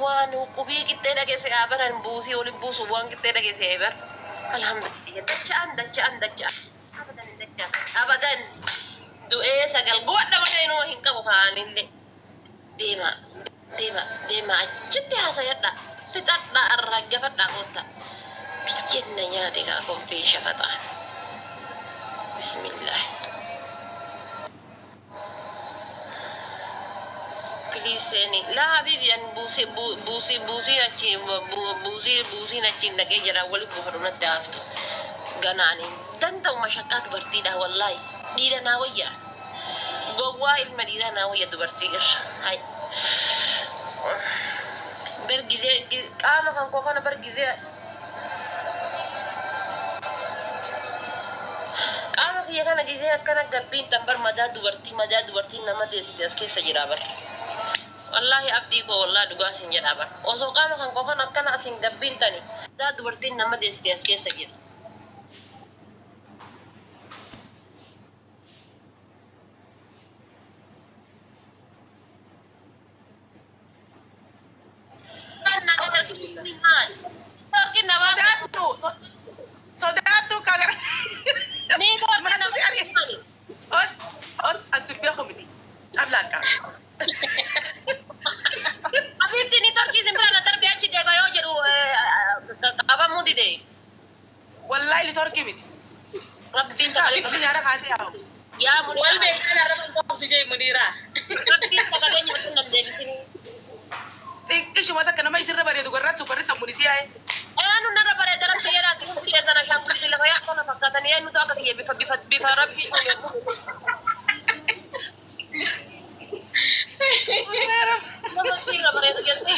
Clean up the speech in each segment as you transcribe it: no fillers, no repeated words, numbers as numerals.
waan huqubii qixxee dhageesse baran buusii waliin buusuuf waan qixxee dhageesse bar. Alhamdulillah, dacha'an dacha'an dacha'an abadan hin dacha'an abadan, du'ee sagal gubadha malee inuma hin qabu. Kaanillee deema deema deema, achitti haasayadha, fixadha, arraggafadha, kotta biyyen na nyaate kaa konfiin shafaxaan. Bismillah, please seeni. Laa habibi, an buusii buusii buusiin achi buusii buusiin achiin dhaqee jira, wali buufadhu natti haftu ganaani danda'u mashaqqaa dubartiidha. Wallaahi dhiira naa wayyaa, gowwaa ilma dhiiraa naa wayya dubartii irra. Hay bar gizee qaama kan koo kana bar gizee qaama kiyya kana gizee akkana gabbiin tan bar madaa dubartii, madaa dubartiin nama deessite as keessa jira bar. Wallaahi abdii koo, wallaahi dhugaa sin jedhaa bar, osoo qaama kan koo kana akkana asin gabbiin tani madaa dubartiin nama deessite as keessa jira. Torkin na baasa. Sodaattu sodaattu kagara. Ni torkin na Manatu si ari'e. baasa. Os os, an si beeku miti. Cablaaqqa. Habibti, ni torkii isin bira na darbee achi deema yoo jedhu qabamuu dide. Wallaahi li torkii miti. Rabbiin sagalee Rabbi nyaara kaatee haa. Yaa Wal Muniraa. beekaan arraba qabdu jee Muniraa. Rabbiin sagalee nyaatuun nan deebisin. Xiqqishuma takka nama isirra bareedu garraa sukkarri sammuun isii yaa'e. Eenyu narra bareeda? Rabbi jedhaati, hundi keessan ashaangulliitii lafa yaa kana fakkaatanii, eenyutu akka kiyya bifa bifa bifa Rabbii uume? Nama siirra bareedu jette.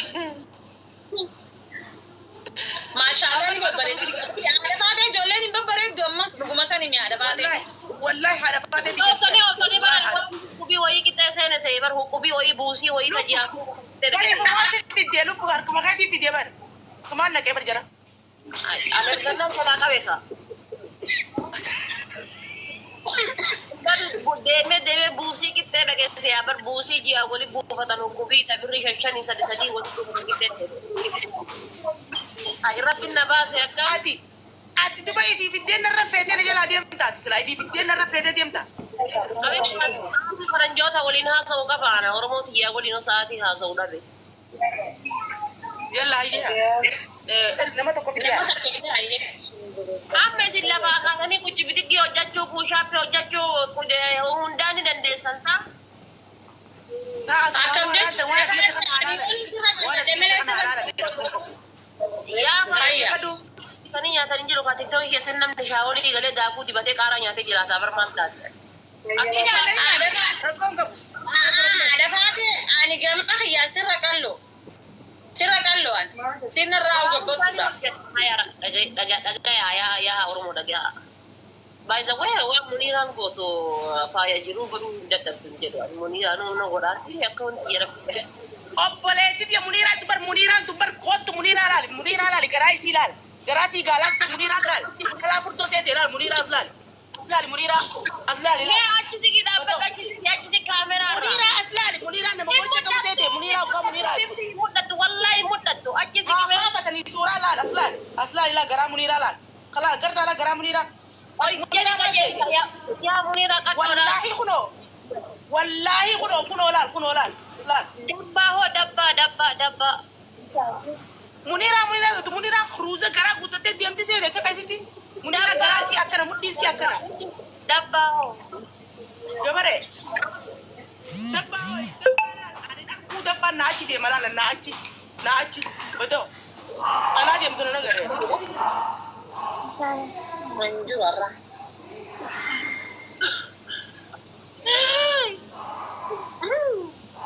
Maashaallah, ni babbareeddu. Haadha faatee ijoolleen hin babbareeddu amma dhuguma sani mi haadha faatee. Wallaahi wallaahi haadha faatee. Ooltanii ooltanii bara huqubii wayii qixxee seene se'e bar, huqubii wayii, buusii wayii taji'aa. Bari kumaatti fiddee lubbu harkuma keetii fidee bar. Sumaan naqee bar jara. Ameerikannaan jalaa qabe ka. Deemee deemee buusii qixxee dhageesse yaa bar, buusii ji'a wali buufatan, huqubii tabirri shan shanii sadi sadii wali buufatan qixxee dhageesse. Ay, Rabbiin na baase akka. Ati duba ifii fiddeen narra feetee na jalaa deemta, ati silaa ifii fiddeen narra feetee deemta. Qabeenya faranjoota waliin haasa'u qaba, ana Oromoo tiyyaa waliin osoo sa'aatii haasa'u dhabe. Yalla hayyaa. Nama tokko fidee. Nama takka fidee hayyee. Amma isin lafaa kaatanii qucci bidiggii hojjechuu, push-upii hojjechuu hundaa ni dandeessan saa? Ta'a. Akkam jechuun waan biyya kana halaala. Waan biyya kana halaala. Yaa Hayya. isanii nyaatanii jiru kaa TikTokii keessatti namni shaaworii galee daakuu dibatee qaaraa nyaatee jiraata bar, maal taate? Akka Rakkoon qabu. Haadha faatee, ani gama kiyyaan sirra qal'oo. Sirra qal'oo ani. Sirnarraa gabbattuudha. Dhagayaa, yaa yaa Oromoo, dhagayaa. By the way, waan Muniiraan gootu faaya jiruu godhuu hin dadhabdu hin jedhu. Ani Muniiraan na godhaatti akka wanti jira. Obboleettii tiyya Muniiraa tu bar, Muniiraan tu bar, kottu Muniiraa laali, Muniiraa laali, garaa isii laali, garaa isii gaalaksii Muniiraa laali, kalaa furdoo seete laali, Muniiraa as laali, as laali, Muniiraa as laali. Mee laali. Achi siqii dhaabbadhu, achi siqii, achi siqii kaameraa irraa. Muniiraa as laali, Muniiraa nama qoricha qabu seete, Muniiraa uffaa Muniiraa. Mul'attu, wallaahi mul'attu, achi siqii mee. Haa kaafatanii suuraa laal, as laali, as laali, laal garaa Muniiraa laal, kalaa gartaa laal garaa Muniiraa. Ol jedhi qajeelcha, yaa yaa Muniiraa qaddoodha. Wallaahi kunoo, wallaahi kunoo, kunoo laal, kunoo laal, laal. Dabbaa hoo, dabbaa, dabbaa, dabbaa. Muniiraa, Muniiraa, Muniiraa kuruuza garaa guuttattee deemti seete akka qasitti. Muniiraa garaa sii akkana, mudhiin sii akkana. Dabbaa hoo. Gabaree. Dabbaa hoo, dabbaa laal, ani dhaqquu dabbaan na achi deema laala, na achi, na achi badoo. Alaa deemtu na nagaree. Hin jiru har'a.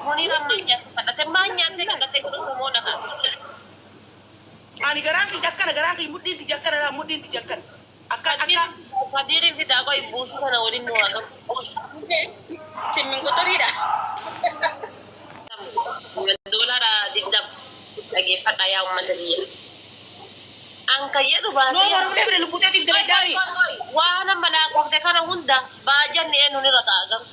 Muniiraan maal nyaatti kadhate? Maal nyaattee kadhate godhu somoona kana? Ani garaan kiyya akkana, garaan kiyya mudhiin tiyya akkana laal, mudhiin tiyya akkana. Akka akka. Kadiiriin fidaa, qoy buusii tana waliin nu haa qabu. Simmin qoxoriidha. $20 dhageeffadha yaa uummata biyya. An kan jedhu Noo baasii. mormee bire lubbuu teetiif daladdaami. Waan amma naa qoofte kana hunda baajanni eenyuun irra ta'a garuu?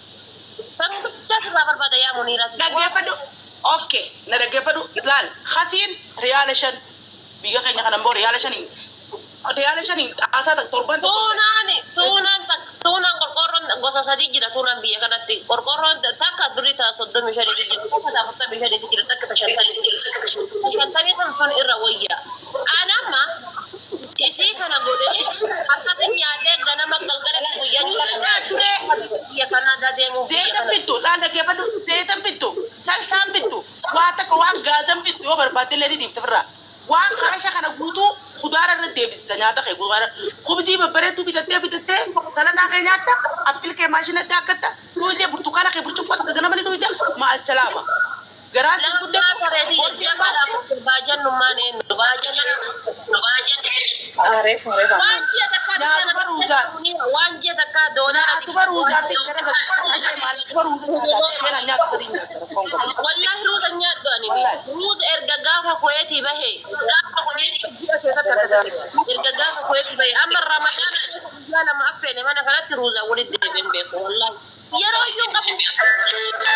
Tan bichaa sirraa barbaada yaa Muniiraati. Dhaggeeffadhu. Okay, na dhaggeeffadhu laal. Kasiin riyaala 5, biyya keenya kana immoo riyaala 5n, riyaala 5n xaasaa takka torban tokko. Tuunaan tuunaan qorqoorroon gosa sadii jira. Tuunaan biyya kanatti qorqoorroon takka birrii ta'a 35tu jira, takka ta'a 45tu jira, takka ta'a 50tu jira. 50 san sun irra wayya. Ani amma isii kana godhee akkasin nyaadhee ganama galgalatti guyyaa Nyaatturee. Biyya Kanaadaa deemuuf biyya Zayita kana. Bittu, laal, dhaggeeffadhu. Zayita bittu, salsaan bittu, waa takka waan gaazan bittu, yoo barbaadde illee ni dhiifte firraa. Waan karasha kana guutuu kudaara irra deebista. Nyaata kee kudaara, kubzii babbareedduu bitattee salataa kee nyaatta, apple kee maashina daakkatta dhuyitee, burtukaana kee burcuqqoo takka ganama ni dhuyite. Ma'a salaama, garaa si Lammaa guddatu sareetii borcii jajjabaadhaaf baastu. baajannummaan eenyu baajanni Reefu reefu waan ammaan. ji'a takkaa Nyaatu bishaan baruusaan. waan ji'a takkaa doolaara Nyaatu baruusaa fi gara galu maal baruusa nyaataa biddeenaan nyaatu sadii nyaata, rakkoon qabu. Wallahi ruuza nyaadhu ani. Wallahi. Ruuza erga gaafa Kuweetii bahe ji'a keessatti akka ta'e, erga gaafa Kuweetii bahe amma Ramadaana keessa guyyaa 2 affeene mana kanatti ruuzaa walitti deebi'een beeku. Wallahi yeroo iyyuu hin qabu.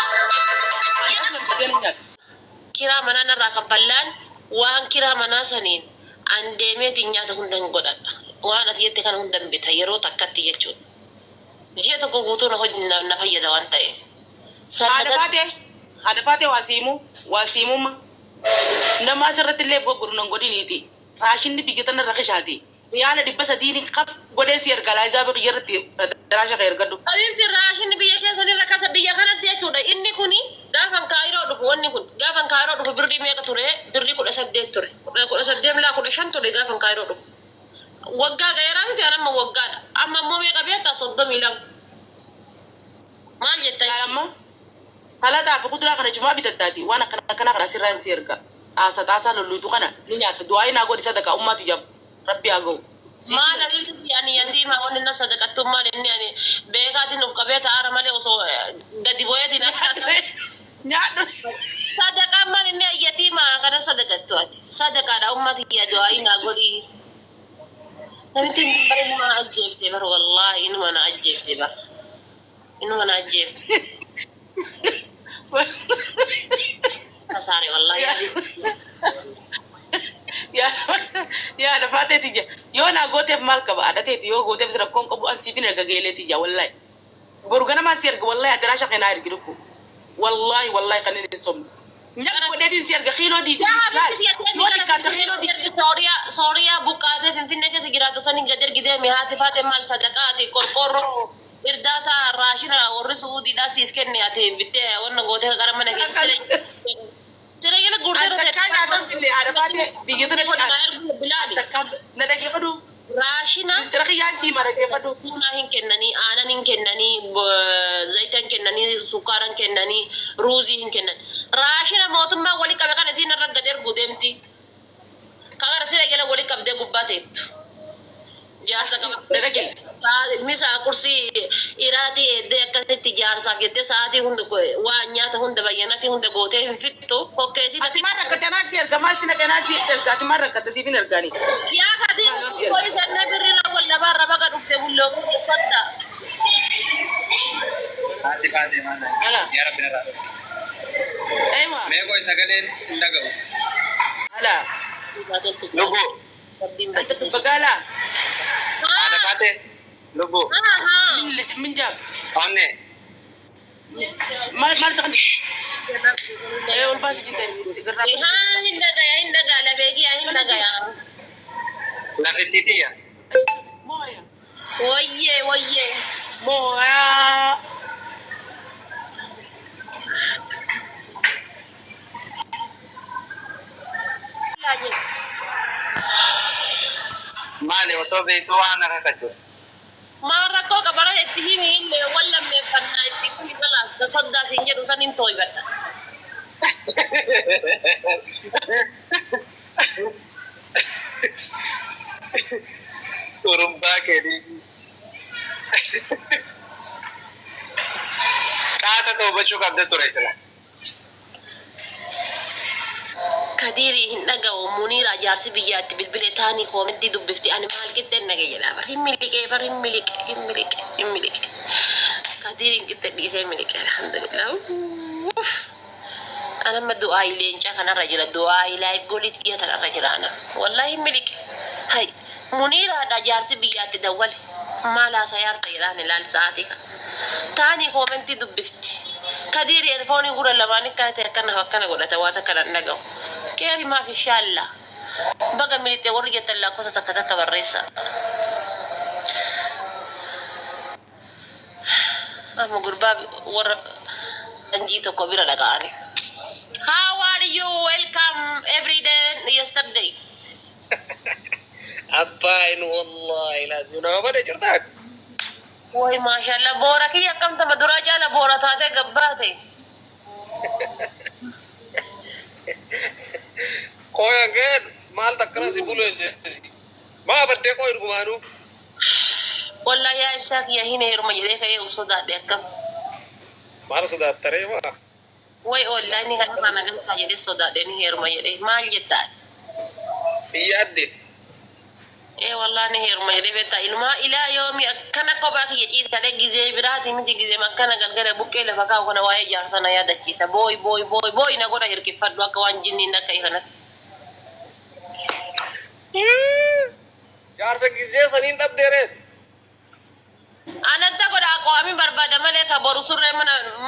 Aslan biddeena nyaatu. Kiraa manaa narraa kanfallaan waan kiraa manaa saniin an deemeetiin nyaata hunda hin godhadha. Waan ati jette kana hunda hin bita yeroo takkatti jechuudha. Ji'a tokko guutuu na hoj- na na fayyada waan ta'eef. Haadha Sallatan faatee, haadha faatee, waa siimuu, waa siimumma nama asirratti illee goggoru nan godhiniiti. Raashinni biyya tana irra kishaati. Riyaala 300n kaf godhee si erga laayizaa biyya irratti daraasha kee ergadhu. Habibti, raashinni biyya keessan irra kasa biyya kanatti jechuudha. Inni kuni gaafan Kaayiroo dhufu, wanni kun gaafan Kaayiroo dhufu birrii meeqa ture? Birrii 18 ture. 18 laa 15 ture gaafan Kaayiroo dhufu. Waggaa gaheeraa miti an amma waggaadha. Amma immoo meeqa beektaa? 32. Maal jetta Laal ishii? amma salaxaa fi kuduraa kana cumaa bitattaati, waan akkana akkanaa kana asirraan si erga. Xaasa xaasaa lolluutu kana ni nyaatta. Du'aayi naa godhi, sadaqaa ummaatu jab. Rabbi haa ga'u. Siif Maal habibti, ani yatiima, wanni na sadaqattummaan inni ani beekaatiin of qabee ta'aara malee osoo gadi bu'eetiin akka Nyaadhu. Sadaqaan maal inni yatiima kana sadaqattu ati sadaqaadha. Ummati kiyya, du'aayi naa godhi. Namittiin tun bara inuma na ajjeefte bar, wallaahi inuma na ajjeefte bar, inuma na ajjeefte. Kasaare wallaahi. Yaa yaa lafaa teeti ija yoo naa gooteef maal qaba? Haadha teeti yoo gooteef si rakkoon qabu, an siifin erga geeleeti ija. Wallahi boru ganamaan si erga. Wallahi adaraasha kee naa ergi lubbu. Wallahi wallahi kan inni hin sobne nyaqa godheetiin si erga kiiloo diidii laal yoo xiqqaate kiiloo diidii. Sooriyaa Sooriyaa buqqaatee Finfinnee keessa jiraattu saniin gad ergi deemi. Haati faate maal sadaqaa ati qorqoorroo irdaataa raashina warri Su'uudiidhaa siif kenne ati bittee wanna gootee gara mana keessa sila sila jala guurtee An takkaa nyaatan finne, haadha faatee, biyya tana bilaali. Takkaa na dhageeffadhu. Raashina. Mistira kiyyaan sii ma dhageeffadhu. Tuunaa hin kennanii, aanan hin kennanii, zayita hin kennanii, sukkaara hin kennanii, ruuzii hin kennan. Raashina mootummaan wali qabe kana isiin irra gad erguu deemti. Ka gara sira jala wali qabdee gubbaa teettu. Jaarsa qaba. Na dhageessi. Misa qursii iraatii eeddee akkasitti jaarsaaf jettee sa'aatii hunda waan nyaata hunda bayyanatii hunda gootee hin fixxu. Kokkeessii Ati maal rakkatte? Anaa si erga, maal si naqe? Anaa si erga, ati maal rakkatte? Siif hin ergaani. Yaa katiin koyi sannee birri irra wal labaarra baga dhufte bulloo sodda. Haati faatee maal? Ala. Yaa Rabbi narraa dhorki. Eewa. Mee qoy, sagaleen hin dhaga'u. Ala. Lubbuu. Rabbiin Anta bakkisee. bagaalaa. Haadha faatee. Lubbuu. Min min jaab. Onne. Maal maal ta'an? Ee, ol baasi jinte. Garraa. Haa, hin dhagaya, hin dhagaa, labeekiyaa hin dhagaya. Lafittii tiyya. Mooya. Wayyee wayyee. Mooya. Maali osoo beektuu waan akka kajjuuf? Maal rakkoo qabara? Itti himi illee wal lammeeffannaa, itti himi kalaas na soddaa siin jedhu san hin tooybadha. Xurumbaa kee dhiisii. Qaata toobachuu qabda ture sila. Kadiirii hin dhaga'u. Muniira jaarsi biyyaatti bilbilee taanii koomentii dubbifti. Ani maal qixxeen dhage jedhaa bar, hin miliqee bar, hin miliqe, hin miliqe, hin miliqe. Kadiiriin qixxe dhiisee miliqe, alhamdulillah. Uff. Anamma du'aayi leencaa kanarra jira. Du'aayi live golit kiyya tanarra jira ana. Wallahi miliqe. Hay. Muniiraadha jaarsi biyyaatti dawwale. Maal haasayaarta jedhaan ilaal sa'aatii kana. Taanii koomentii dubbifti. Kadiiri erfoonii gurra lamaanii akkana ta'e akkana akkana godhata waa takka nan dhaga'u. Keeri maaf inshaallaa. Baga miliqxe warri jettan lakkoofsa takka takka barreessaa. Amma gurbaa warra anjii tokko bira dhaqa'ani. How are you? Welcome every day yesterday. Abbaan wallahi laazim nama bade jirtaa. Way maashaallah, boora kiyya akkamtama duraa jaala boora taatee gabbaate. Qoya geen maal takkana si buleesse. Maa baddee qoy dhugumaanuu. Wallahi yaa ibsaa kiyya hin heeruma jedhee ka'ee of sodaadhe akkam. Maal sodaattaree maa? Way onlaayinii kanarraa na galtaa jedhee sodaadhe, ni heeruma jedhee maal jettaati? Hin yaadde. Ee wallahi ni heeruma jedhee beektaa ilumaa ilaa yoomi akkana kophaa kiyya ciisadhe gizee biraati miti gizee akkana galgala buqqee lafa kaa'u kana waa'ee jaarsa na yaadachiisa. Booy booy booy booy na godha hirkifadhu akka waan jinniin akka kanatti. Jaarsa gizee saniin dhabdeereet. Ananta godha qo'amin barbaada malee ka boru surree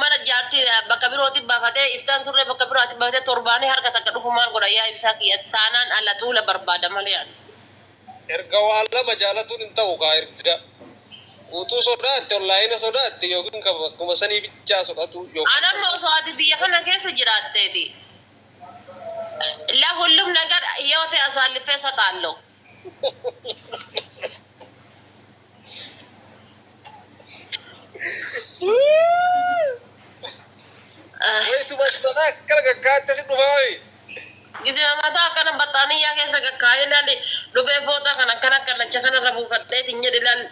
mana jaartii bakka birootti baafatee iftaan surree bakka biraatti baafatee torbaanii harka takka dhufu maal godha yaa ibsaa kiyya taanaan ala xuula barbaada malee ani. Erga waan lama jaalatuun hin ta'u kaa erga. Guutuu sodaatte, onlaayina sodaatte yookiin akkuma sanii bichaa sodhatu yookiin. Anamma osoo ati biyya kana keessa jiraatteeti. ለሁሉም ነገር ህይወቴ አሳልፌ እሰጣለሁ። Wayitu mataa akkana gaggaatte si dhufaa. Gizee mataa akkana baxxaaniyyaa keessa gakkaa'ee ilaali dhufee fooxaa kana akkana kallacha kanarra buufadheetiin jedhe ilaali.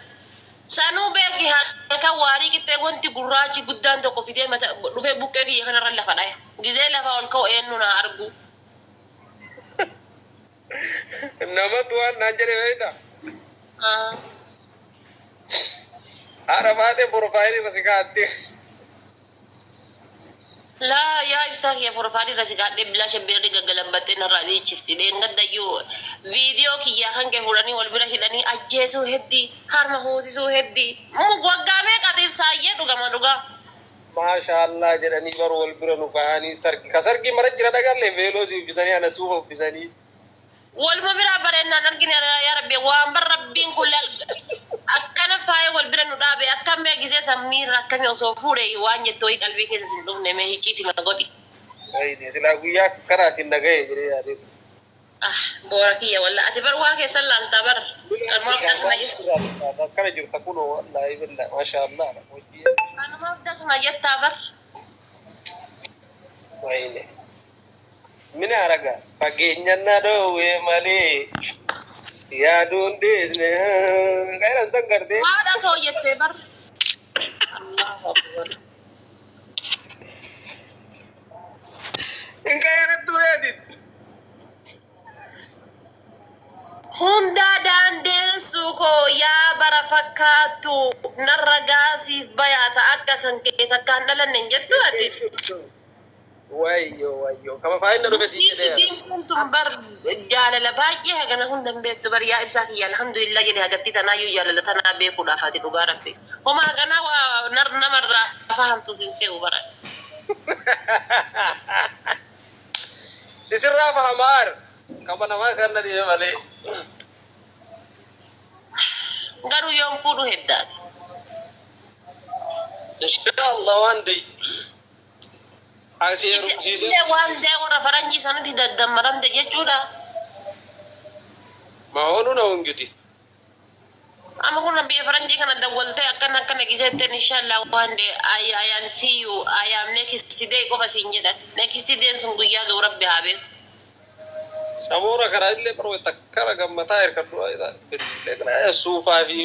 Sanuu beeki halkan waarii qixxee wanti gurraachi guddaan tokko fidee mata dhufee buqqee kiyya kanarra lafa dhaya. Gizee lafa ol ka'u eenyu na argu. Namatu waan naan jedhe beektaa? Haadha baatee porofaayilii irra si kaa'atte. Laa yaa ibsaa kiyya porofaayilii irra si kaa'adhee bilaasha beerri gaggalambattee narraa dhiichifti. Dheengaddayyuu viidiyoo kiyyaa kan kee fuudhanii wal bira hidhanii ajjeesuu heddii harma hoosisuu heddii. Waggaa meeqatiif saayyee dhugama dhugaa. Maashaallah jedhanii baru wal bira nu ka'anii sargi. Ka sargii mara jira dhagalle veeloo si uffisanii ana suufa uffisanii. Waluma biraa bareennaan argine yaa rabbi waan bar rabbiin kun akkana faaya wal bira nu dhaabe akkam mee gisee sammiirra akkamii osoo fuudhe waan jettu wayii qalbii keessa sin dhufne mee hicciiti ma godhi. Wayini silaa guyyaa akkanaatiin dhaga'e jedhee yaadeetu. Ah, boora kiyya walla ati bar waa keessan laaltaa bar. Kanumaaf dasna jettaa. Akkana jirta kunoo wallaahi billaa maashaallah. Kanumaaf dasna jettaa bar. Wayini. Mina araga fageenya na dhoowwe malee si yaaduun dhiisne. Qeera san gartee. Haadha too jettee bar. Allahu akbar. Hin qeerattu reeti. Hundaa daandeessuu koo yaa bara fakkaattu narra gaasiif bayaata akka kan kee takkaan dhalanne hin jettu ati. Wayyo wayyo kama faayina dhufe si jedheera. Diintuun tun bar jaalala baay'ee hagana hunda hin beektu bar yaa ibsaa kiyya alhamdulillah jedhe hagatti tanaayyuu jaalala tanaa beekuudhaaf ati dhugaa rabbi. Homa haganaa waa namarraa fahamtu sin se'u bara. Sisirraa fahamaar kama namaa kan na dhibe malee. Garuu yoom fuudhu heddaati. Inshaallah waan day. Asii heerumsiisee. Illee waan ta'e warra faranjii sanatti daddammaramte jechuudha. መሆኑ ነው እንግዲህ። Amma kun biyya faranjii kana dawwaltee akkana akkana giseetteen inshallah one day I am see you, I am next day qofa siin jedhan. Next day sun guyyaa ga'u rabbi haa beeku. Samoora kana illee baroo takkara gammataa hirkadhu billee suufaa fi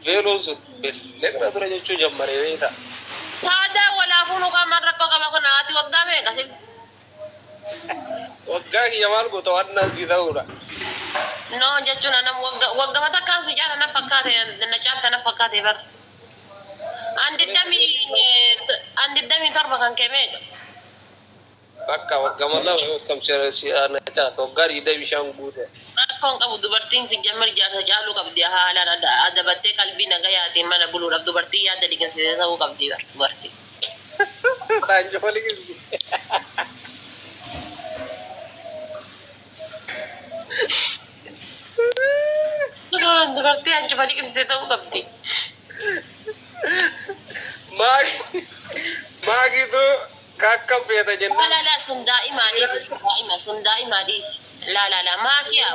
veeloon sun billee ture jechuu jammaree beekta. Taadaa walaafuu nu qaamaan rakkoo qaba kun haati waggaa meeqa sin? Waggaa kiyya maal goota waan naasii ta'uudha. No jechuun anam waggaa waggaa takkaan si jaala na fakkaate na caalta na fakkaate bar. An 27 kan kee meeqa? Bakka waggama 2 yoo akkam na caalta waggaa 25 guute. Rakkoon qabu dubartiin si jammar jaarsa caaluu qabdi haalaan adabattee qalbii nagayaatiin mana buluudhaaf dubartiin yaada liqimsitee ta'uu qabdi bar dubartiin. Taanjoo liqimsi. Dubartii hancufa liqimsitee ta'uu qabdi. Maagitu kakka feeta Laa jennaan. laa laa sun daa'imaa dhiisi sun daa'ima sun daa'imaa dhiisi. Laa laa laa maakiyaa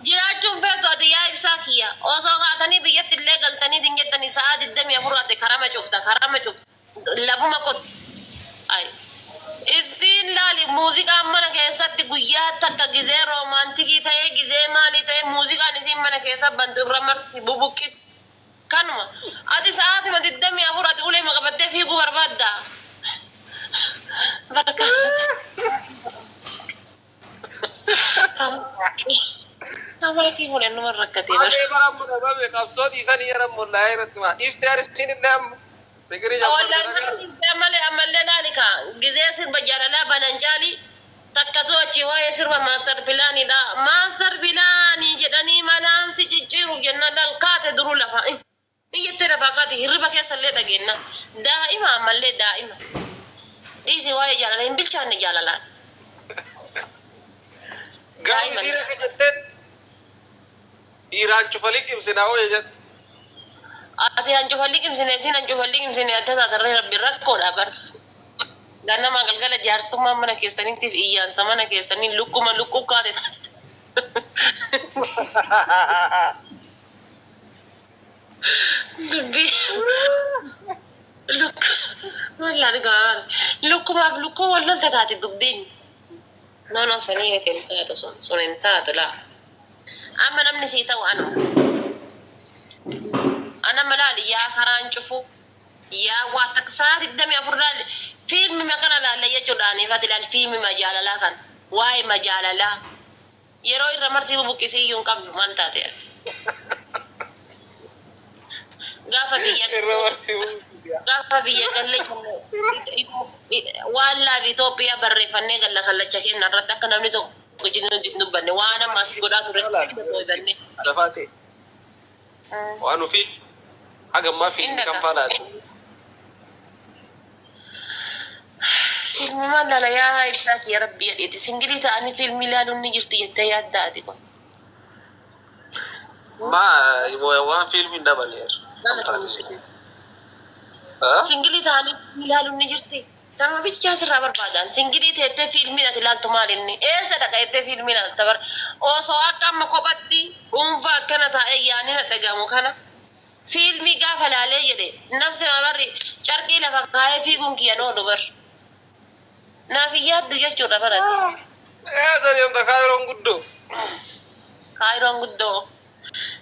jiraachuun feetu ati yaa ibsaa kiyya osoo kaatanii biyyatti illee galtanii hin jettanii sa'a 24 ati karama cufta karama cufta lafuma qotti. Ay. Isiin laali muuziqaan mana keessatti guyyaa takka gizee roomaantikii ta'ee gizee maalii ta'ee muuziqaan isiin mana keessa bantu irra marsi bubuqqis. Kanuma. Ati sa'aatima 24 ati ulee qabattee fiiguu barbaadda. Bakka. Nama kee fuudhan numa rakkatee bara. Maamee bara amma dhabame qabsoo dhiisanii yeroo mollaa irratti maa dhiistee arisiin illee amma. Fikirii Wallahi jammartee mana malee ammallee laali kaa gizee sirba jaalalaa banan jaali takkatu achi waa'ee sirba maastar pilaaniidha. Maastar pilaanii jedhanii manaan si cicciiruuf jennaan laal kaate duruu lafa. Iyyattee lafaa kaate hirriba keessa illee dhageenna. Daa'ima ammallee daa'ima. Dhiisi waa'ee jaalala hin bilchaanne jaalalaan. Garuu isiin akka jettetti dhiiraan cufa liqimsinaa hooya jette. Ati hancufa liqimsine isiin hancufa liqimsine adda taatarree rabbi rakkoodha bar. Ganama galgala jaarsummaa mana keessaniitiif iyyaansa mana keessanii lukkuma lukkuu kaate taate. Dubbii lukku wallaan gaar lukkumaaf lukkuu wal lolta taate dubbiin. No no sanii miti hin taatu sun sun hin taatu laa. Amma namni sii ta'u anuma. Ana malaali yaa karaan cufu yaa waa takka sa'a 24 laali fiilmi kana laalla jechuudhaan ifati laal fiilmi majaalalaa kan waa'ee majaalalaa yeroo irra marsii bubuqqisii iyyuu hin qabnu maal taate ati. Gaafa biyya Irra marsii. Gaafa biyya galle waan laafi Itoophiyaa barreeffannee galla kallacha kenna irratti akka namni tokko hin dubbanne waan amma as godhaa ture dubbanne. Lafaa ta'e. Waan ofii hagammaa fiilmi kan faalaati. Fiilmi maal laala yaa ibsaa kiyya rabbi jedheeti singilii ta'anii fiilmii ilaaluun ni jirti jettee yaadda ati kun. Maa waan fiilmi hin dhabaneer. Singilii ta'anii fiilmii ilaaluun ni jirti. Sanuma bichaa sirraa barbaadan. Singilii teettee fiilmiin ati ilaaltu maal inni? Eessa dhaqa jettee fiilmii ilaalta bara? Osoo akka amma kophatti dhuunfaa akkana taa'ee yaadni na dhagamu kana fiilmii gaafa laalee jedhe nafsi barri carqii lafa kaayee fiiguun kiyya noolu bar. Naaf hin yaaddu jechuudha barati. Eessa deemta kaayiroon guddoo? Kaayiroon guddoo.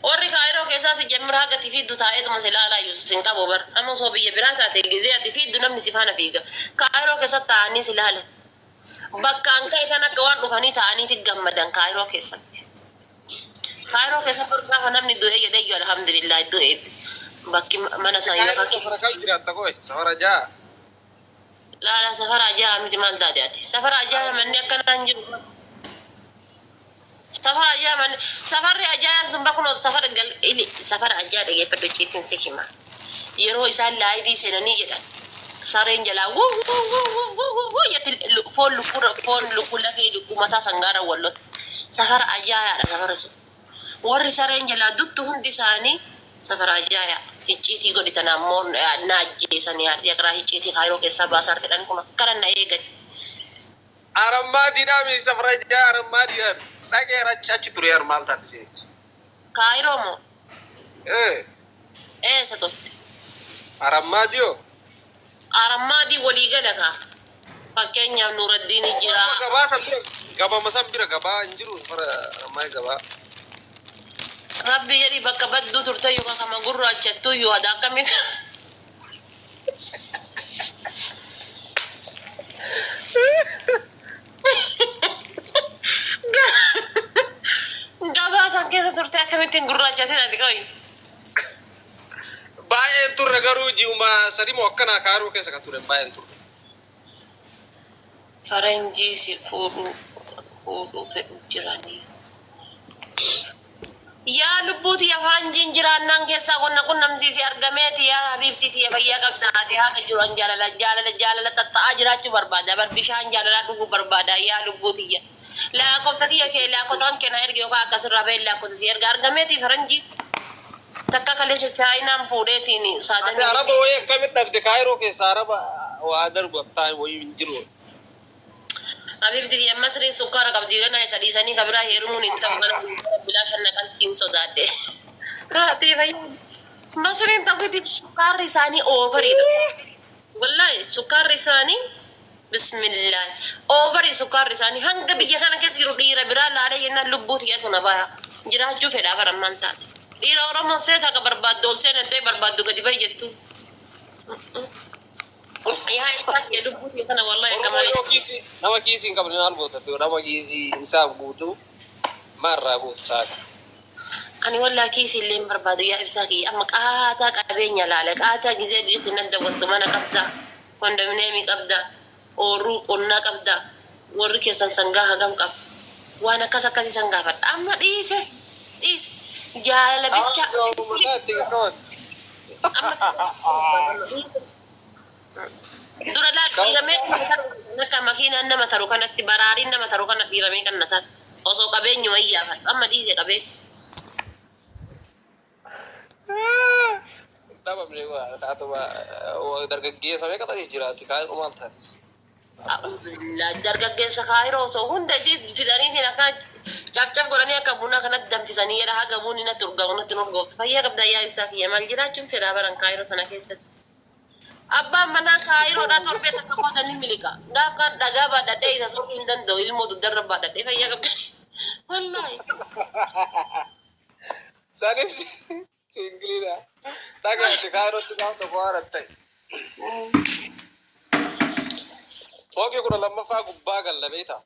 Warri kaayiroo keessaa si jemmira haga ati fiiddu taa'eetuma si ilaalaa iyyuu sin qabu bar. Amma osoo biyya biraa taate gizee ati fiiddu namni si faana fiiga. Kaayiroo keessa taa'anii si ilaalan. Bakkaan ka'e kan akka waan dhufanii taa'aniiti gammadan kaayiroo keessatti. Kaayiroo keessatti gaafa namni du'e jedhee iyyuu alhamdulillah du'e bakki mana isaa yoo Kaayiroo safara kam jiraatta koo? Safara 6. Laala safara 6 miti maal taate ati? Safara 6 manni akkanaa hin jiru. Safara ajaa manni safarri ajaa'aan sun bakkunoo safara gal ili safara ajaa dhageeffadhu icciitiin si hima. Yeroo isaan laayivii seenanii jedhan sareen jalaa wuu wuu wuu wuu wuu wuu wuu jetti foon lukkuu foon lukkuu lafee lukkuu mataa sangaara wallolti. Safara ajaayaadha safara sun. Warri sareen jalaa duttu hundi isaanii safara ajaayaa. Icciitii godhi tana ammoo na ajjeesanii haadhi aqraa icciitii kaayiroo keessaa baasaar jedhan kun akkana na eegan. Arammaadiidhaa mi safara 6 arammaadiidhaan dhaqee achi ture yar maal taate ishee? Kaayiroo moo Ee eessa turte? Arammaadiyoo. Arammaadii walii gala kaa. Fakkeenyaaf Nuuraddiin jira. Gabaa san bira gabama san bira gabaa hin jiru safara arammaadii gabaa. Rabbi jedhi bakka badduu turte yookaan kama gurraachattu yoo aadaa akkamii. Gabaa san keessa turte akkamittiin gurraachatin ati qoyi. Baay'een turre garuu ji'uma 3 moo akkanaa kaaruu keessa kan ture baay'een turre. Faranjii si fuudhuu fedhu jiranii. Yaa lubbuuti afaan jiraannaan keessaa qonna qunnamsiise argameeti. Yaa habiibti tiyya, fayyaa qabdaati? Haqa jiru an jaalala jaalala jaalala xaxxa'aa jiraachuu barbaada bar, bishaan jaalalaa dhuguu barbaada. Yaa lubbuu tiyya, lakkoofsa kiyya kee, lakkoofsa kan kenna erge yookaan akkasirraa bahee lakkoofsa si erga argameeti. Faranjii takka kaleessa Chaayinaan fuudheetiin Ati saadamii. Araba wayii akkamitti dhabde? Kaayiroo keessa Araba waa darbu aftaan wayii hin jiru. Habiibti tiyya, Masriin sukkaara qabdi, gana isa dhiisanii kabiraa heerumuun hin ta'u. Kana bilaa shanna qaltiin sodaadhe. Haatee fayyaa. Masriin ta'uuti sukkaarri isaanii overiidha. Wallahi sukkaarri isaanii, bismillah, overii. Sukkaarri isaanii hanga biyya kana keessa jiru dhiira biraa laalee jennaan lubbuu tiyyatu na baya. Jiraachuu fedhaa bara maal taate. Dhiira Oromoo seeta akka barbaaddu ol seenattee barbaaddu gadi bahi jettu. Yaa isaa kiyya, lubbuu tiyya kana wallahi akka Oromoo malee. yoo kiisii nama kiisii hin qabne maal goota? Nama kiisii isaaf guutuu maarraa guutu saaka. Ani wallaa kiisii illee hin barbaadu, yaa ibsaa kiyya. Amma qaataa qabeenya laale, qaataa gizee dhiirti nan dawwaltu, mana qabda, kondominiyeemii qabda, oorruu qonnaa qabda, warri keessan sangaa hagam qaba, waan akkas akkasii san gaafadha. Amma dhiise dhiise, jaalala bicha. Amma dhiise. Dura laal, dhiiramee akka makiinaan nama taru kanatti, baraariin nama taru kana dhiiramee kan na taru osoo qabeenyuma iyyaafadhu. Amma dhiise qabeenya. Dhabamne haatuma dargaggeessa meeqa ta'es jiraati, kaayiroo maal taatis? A'uuzubillah, dargaggeessa Kaayiroo osoo hunda isii fidaniitiin akka cabcab godhanii akka bunaa kanatti danfisanii jedha, haga bunni natti urgaa'u natti hin urgooftu. Fayyaa qabdaa yaa ibsaa kiyya? Maal jiraachuun fedhaa baran Kaayiroo tana keessatti. Abbaan manaa Kaayiroodhaa torbee takka booda ni miliqa. Gaaf kaan dhagaa baadhadhee isa soquu hin danda'u, ilmoo dugdarra baadhadhee. Fayyaa qabdaa? Wallaahi. Sanis singleiidha. Dhagaate Kaayirootti gaaf tokko waan ta'e. Fooqii 12ffaa gubbaa galla, beektaa?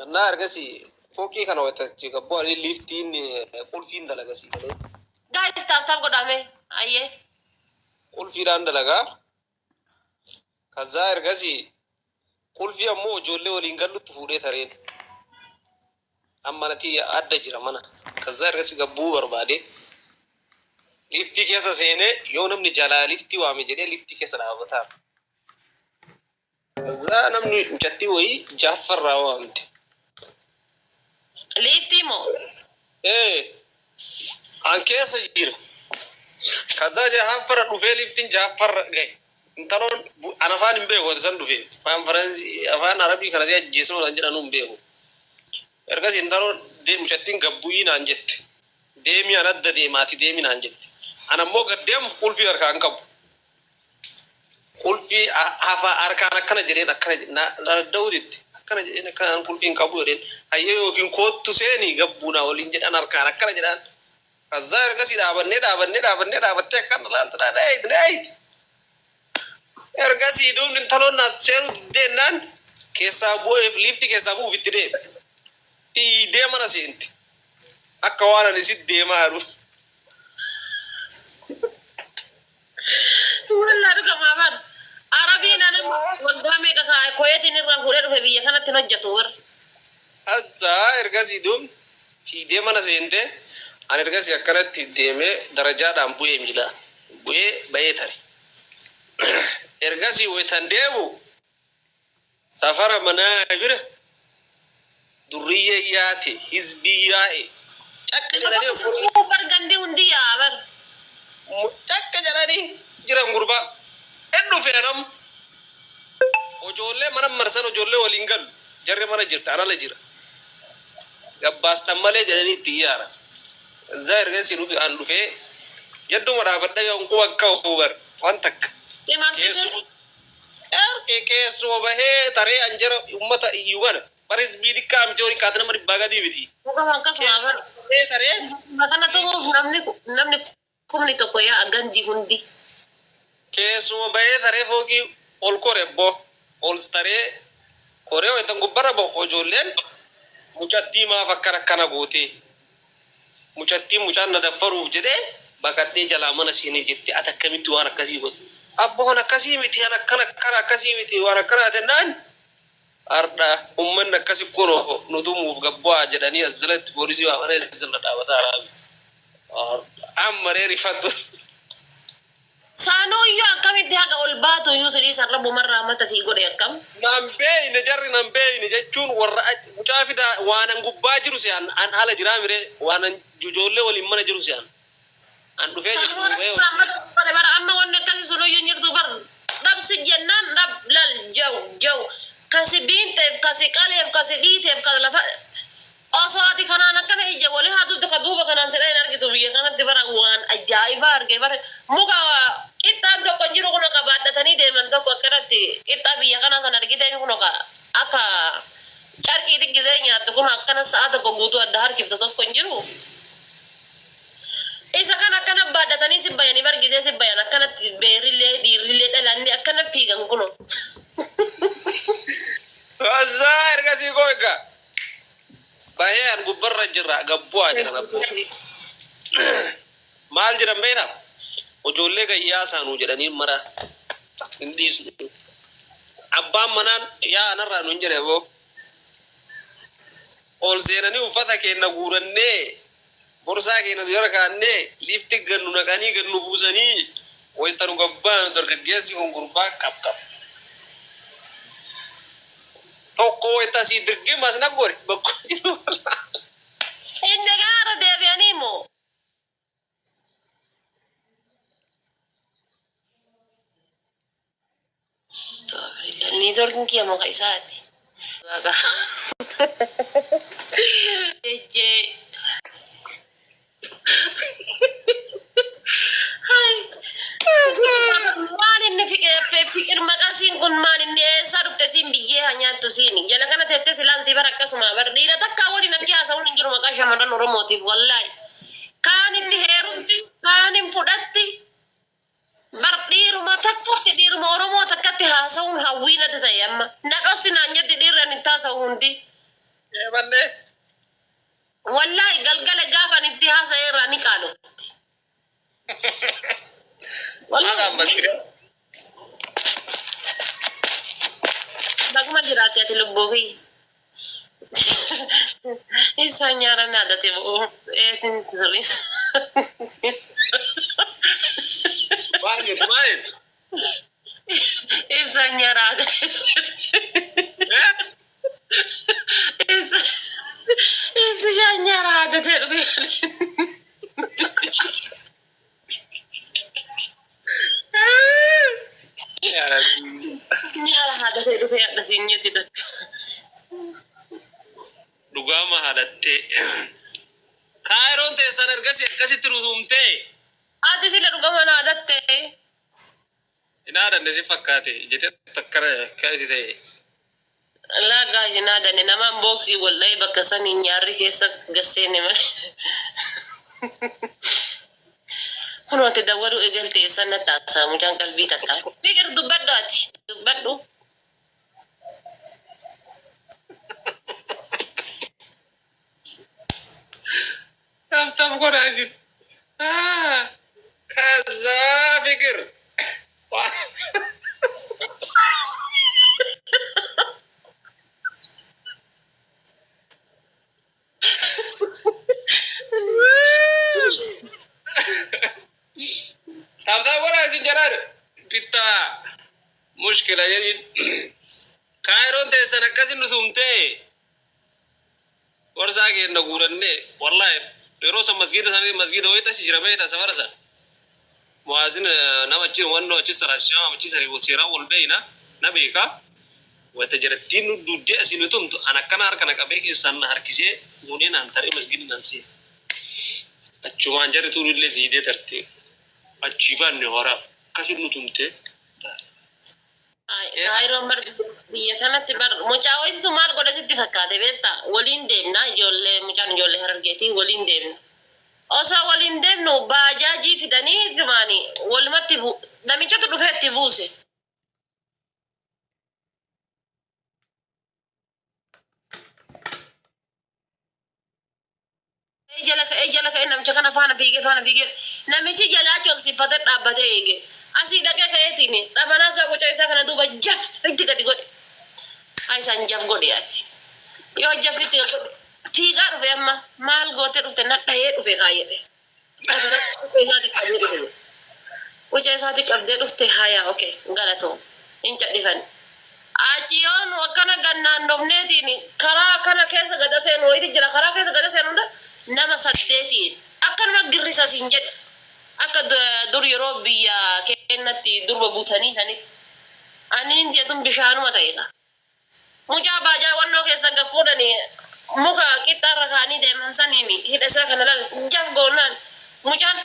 Innaa ergasii fooqii kana wayitachi gabboo ani liiftiin qulfiin dalagasii malee. Guys, tap tap godhame. Ayyee. Qulfiidhaan dalagaa. Kazaa ergasii qulfii ammoo ijoollee waliin gallutti fuudhee tareen. Amma nati adda jira mana. Kazaa ergasii gabbuu barbaade. Liiftii keessa seenee yoo namni jalaa liiftii waame jedhee liiftii keessa dhaabbataa. Kazaa namni mucattii wayii Jaaffarraa waamte. Liiftii moo? Ee, an keessa jira. Kazaa Jaaffarra dhufee liiftiin Jaaffarra gahe. Intaloon an afaan hin beeku san dhufee. Afaan Faransi, afaan Arabii kana si ajjeesuu naan jedhanuu hin beeku. Ergasii intaloon mucattiin gabbu'ii naan jette. Deemii, an adda deema, ati deemi naan jette. An ammoo gad deemuuf qulfii harkaan hin qabu. Qulfii hafa harkaan akkana jedheen, akkana na da'uu didde. Akkana jedheen, akkana qulfii hin qabu jedheen. Hayyee, yookiin koottu seenii gabbuu naa waliin jedhan, harkaan akkana jedhaan. Kazaa ergasii dhaabannee dhaabannee dhaabannee dhaabattee akkana laaltu dhaadhaa eeyiti. Ergasii duubni intaloon naa seenuu diddeenaan keessaa bu'eef, liiftii keessaa bu'uuf itti deeme. Fiigdee mana seente. Akka waan ani sitti deemaa jiru. Wallaa dhugamaa bar. Arabiin ana waggaa meeqa kaa'e Kuweetiin irraa fuudhee dhufe, biyya kanatti hin hojjetu warri. Azaa ergasii duubni fiigdee mana seente. Ani ergasii akkanatti deemee darajaadhaan bu'ee, miila bu'ee ba'ee tare. Ergasii wayitan deemu safara manaa bira durriyyee yaate, hizbii yaa'e, cakka jedhanii furii Bar gandi hundi yaa'a bar. Cakka jedhanii jiran gurbaa. In dhufe nam. Ijoollee mana marsan, ijoollee waliin galu. Jarri mana jirti, anala jira. Gabbaastan malee jedhanii itti yaara. Zaa ergasii dhufe, an dhufee jedduma dhaabadha yoo quba akka bar waan takka. Marsite. Keessuma bahee taree an jara ummata iyyuu kana. Bar hizbii xiqqaa miti, horii kaata nama 100 gadii miti. Dhugama akkasuma bar. Bahee taree. Isa kana tumuuf namni 10,000 yaa'a gandi hundi. Keessuma bahee taree fooqii ol kore bo ol taree koree wayitan gubbarra bahu, ijoolleen mucattii maaf akkana akkana gootee, mucattiin mucaan na daffaruuf jedhee baqadhee jalaa mana seenee jette, ati akkamitti waan akkasii godhe? Abboon akkasii miti an akkana akkana akkasii miti waan akkanaa jennaan ardha ummanni akkasi kun nu tumuuf gabbu'aa jedhanii as jalatti poolisii waamanii as jala dhaabataa araabi. Amma ree rifadhu. Saanuu iyyuu akkamitti haga ol baatu iyyuu sidii san rabbumarraa mata sii godhe akkam. Nan beeyne jarri nan beeyne jechuun warra achi mucaa fidaa waanan gubbaa jiru se'an an ala jiraa miree waanan ijoollee waliin mana jiru se'an. An dhufee jiru Saanuu duubee rabbumarraa mata sii godhe bara amma wanni akkasii sun iyyuu hin jirtu bar dhabsi jennaan dhab lal jaw jaw kasi biinteef kasi qaleef kasi dhiiteef ka lafa Osoo ati kanaan akkana ija wali haatutti ka duuba kanaan si dhahin argitu biyya kanatti bara waan ajaa'ibaa arge bara muka qixxaan tokko hin jiru kuno ka baadhatanii deeman tokko akkanatti qixxaa biyya kanaa san argitee kuno ka akka carqiitti gizee nyaattu kuno akkana sa'a tokko guutuu adda harkiftu tokko hin jiru. Isa kan akkana baadhatanii si bayanii bar gizee si bayan akkanatti beerillee dhiirrillee dhalanni akkana fiigan kuno. Azaa ergasii koo egaa. Bahee an gubbarra jirra gabbu'aa jedhan abboo. Maal jedhan beektaa? Ijoollee gayyaa saanuu jedhanii mara hin dhiisnu. Abbaan manaan yaa anarraa nuun jedhe aboo. Ol seenanii uffata keenya guurannee borsaa keenya dura kaannee liifti gannu naqanii gannu buusanii wayita nu gabbaanu dargaggeessi kun gurbaa qab qab. Tokko wayita asii dirgim as na gore bakka jiru. Inni gaara deebi'anii moo? Astagfirullah. Niitoorkiin kiyya moo ka isaati? Waaqa. Ejjee. Hai. Maal inni fiqir maqasiin kun maal inni eessaa dhufte siin biyyee haa nyaattu siin jala kana teettee si laaltii bara akkasuma bara dhiira takkaa waliin akki haasa'uun hin jiru maqaa shamarran Oromootiif wallaahi. Kaan itti heerumti kaan hin fudhatti bar dhiiruma takkatti dhiiruma Oromoo takkatti haasa'uun hawwii natti ta'e amma na dhossi naan jetti dhiirri ani itti haasa'u hundi. Eebannee. Wallaahi galgala gaafa ani itti haasa'e irraa ni qaalofti. Maa Wallaahi qaanfatti? baguma jiraatte ati lubbuu kiyya. Ibsaan nyaara naadate bo'oo eesin sirrii. Maal jettu maal jettu? Ibsaan nyaara aadate. Eh? Ibsa ibsishaan nyaara aadatee dhufe. Yaa Rabbi. Nyaara aadatee dhufe hadha siin jetti takka. Dhugaama haadhattee. Kaayiroon teessan ergasii akkasitti rutumtee. Ati sila dhugama na aadattee. Hin aadanne si fakkaate jetee takkana akka isi ta'e. Laa guys hin aadanne namaan booksii wal dha'ee bakka saniin nyaarri keessa gasseene malee. Kunoo ati dawwaduu eegalte eessan natti haasa'a mucaan qalbii takka. Fiqir dubbadhu ati dubbadhu. Tap tap godhaa isin. Ah, Kazaa fikir. Tap tap godhaa isin jedhaan. Bittaa mushkila jedhiin. Kaayiroon teessan akkasin nutumtee. Gorsaa keenna guurannee wallahi yeroo san masgiida san masgiida wayita achi jira beekta safara san mu'aazin nama achi wannoo achi salaachisee nama achi sanii seeraan wal beeyna na beeka wayita jarattiin nu duddee asii nu tumtu an akkana harka na qabee keessaan na harkisee fuunee naan taree masgiida naan seene achumaan jarri tuun illee fiidee tarte achii baanne horaa akkasi nu tumtee. Kaayiroon bar biyya sanatti bar mucaa wayititu maal godhe sitti fakkaate beektaa waliin deemna ijoollee mucaan ijoollee harargeetii waliin deemna osoo waliin deemnu baajaajii fidanii tumaani walumatti namichatu dhufee itti buuse. Jala ka'ee jala ka'ee namicha kana faana fiigee faana fiigee namichi jalaa colsifatee dhaabbatee eege. Asii dhaqee ka'eetiin dhabanaa isaa quca isaa kana duuba jaf itti gadi godhe. Haa isaan jaf godhe ati. Yoo jaf itti gadi godhe fiigaa dhufe amma maal gootee dhufte na dhahee dhufe kaayedhe. Dhabanaa quca isaatti qabdee dhufe. Quca isaatti qabdee dhufte hayaa okay galatoo hin cadhifan. Achi yoo nu akkana gannaan dhofneetiin karaa kana keessa gada seenu wayiiti jira karaa keessa gada seenu hunda nama saddeetiin akkanuma girrisa siin jedhe. Akka dur yeroo biyya keenyatti durba guutanii sanitti. Aniin jedhun bishaanuma ta'e. Mucaa baajaa wannoo keessa gad fuudhanii muka qixxaarra kaanii deeman saniin hidha isaa kana laal jaf goonaan mucaan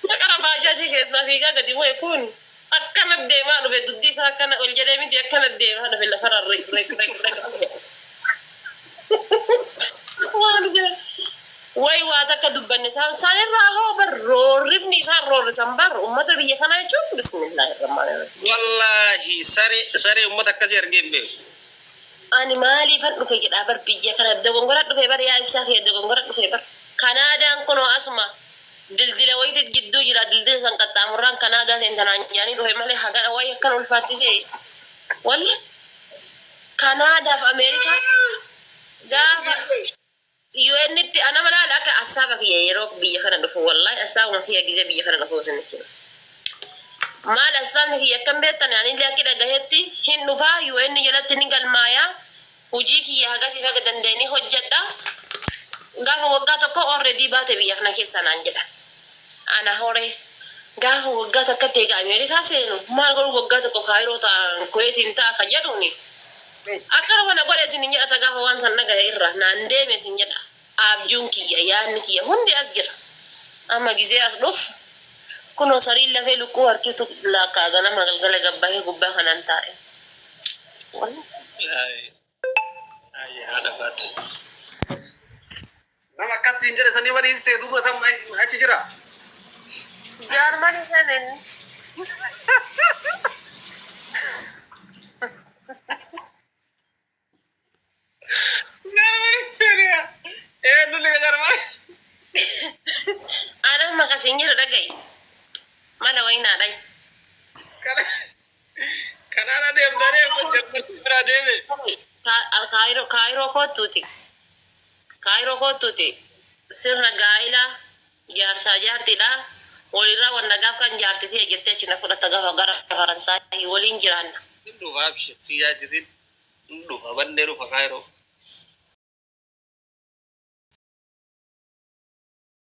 Dhaqara baajaajii keessaa fiigaa gadi bu'e kun akkana deemaa dhufe duddi isaa akkana ol jedhee miti akkana deemaa dhufe lafarra riq riq riq riq. Waan jira. Way waa takka dubbanne isaan isaanirraa hoo bar roorrifni isaan roorrisan bar ummata biyya kanaa jechuun bismillaahi rahmaani rahiim. Wallaahi saree saree uummata akkasii argee hin beeku. Ani maaliifan dhufe jedhaa bar biyya kana dogongora dhufe bar yaa ibsaa kiyya dogongora dhufe bar. Kanaadaan kunoo asuma dildila wayitit jidduu jira dildila san qaxxaamurraan Kanaadaa seentanaan jaanii dhufe malee hagana wayi akkan ulfaattisee. Wallah Kanaadaaf Ameerikaa gaafa UN tti ana malaal akka assaaba kiyya yeroo biyya kana dhufu wallahi assaabuma kiyya gizee biyya kana dhufu isin ibsina. Maal assaabni kiyya akkam beektan anillee akki dhagahetti hin dhufaa UN jalatti ni galmaaya hujii kiyya hagasii haga danda'e ni hojjedha gaafa waggaa tokko already baate biyya kana keessaa naan jedha. Ana horee gaafa waggaa takkatti egaa Ameerikaa seenu maal godhu waggaa tokko Kaayiroo ta'a Kuweetiin ta'a ka jedhuuni Akkanuma na godhe isin hin jedhata gaafa waan san dhagahe irra naan deeme isin jedha. Aabjuun kiyya yaadni kiyya hundi as jira. Amma gizee as dhuf kunoo sariin lafee lukkuu harkiftu laakkaa ganama galgala gabbahee gubbaa kanaan taa'e. Haadha baate. Nama akkas siin jedhe sanii waliis ta'e duuba tam achi jira. Jaarmanii seeneen. Jarmanii seeniyaa. Eenyu liga Jarmanii? Ana maqasiin jedhu dhaga'i. Mala wayinaa dhayi. Kanaan adeemtanii Jarmanii biraa deeme. Kaayiroo Kaayiroo kottuuti. Kaayiroo kottuuti. Sirna gaa'ilaa jaarsaa jaartiidha. Walirraa wanna gaaf kan jaartitee jettee achi na fudhatta gaafa gara Faransaayii waliin jiraanna. Hin dhufa abshir si yaachisin. Hin dhufa bannee dhufa Kaayiroo.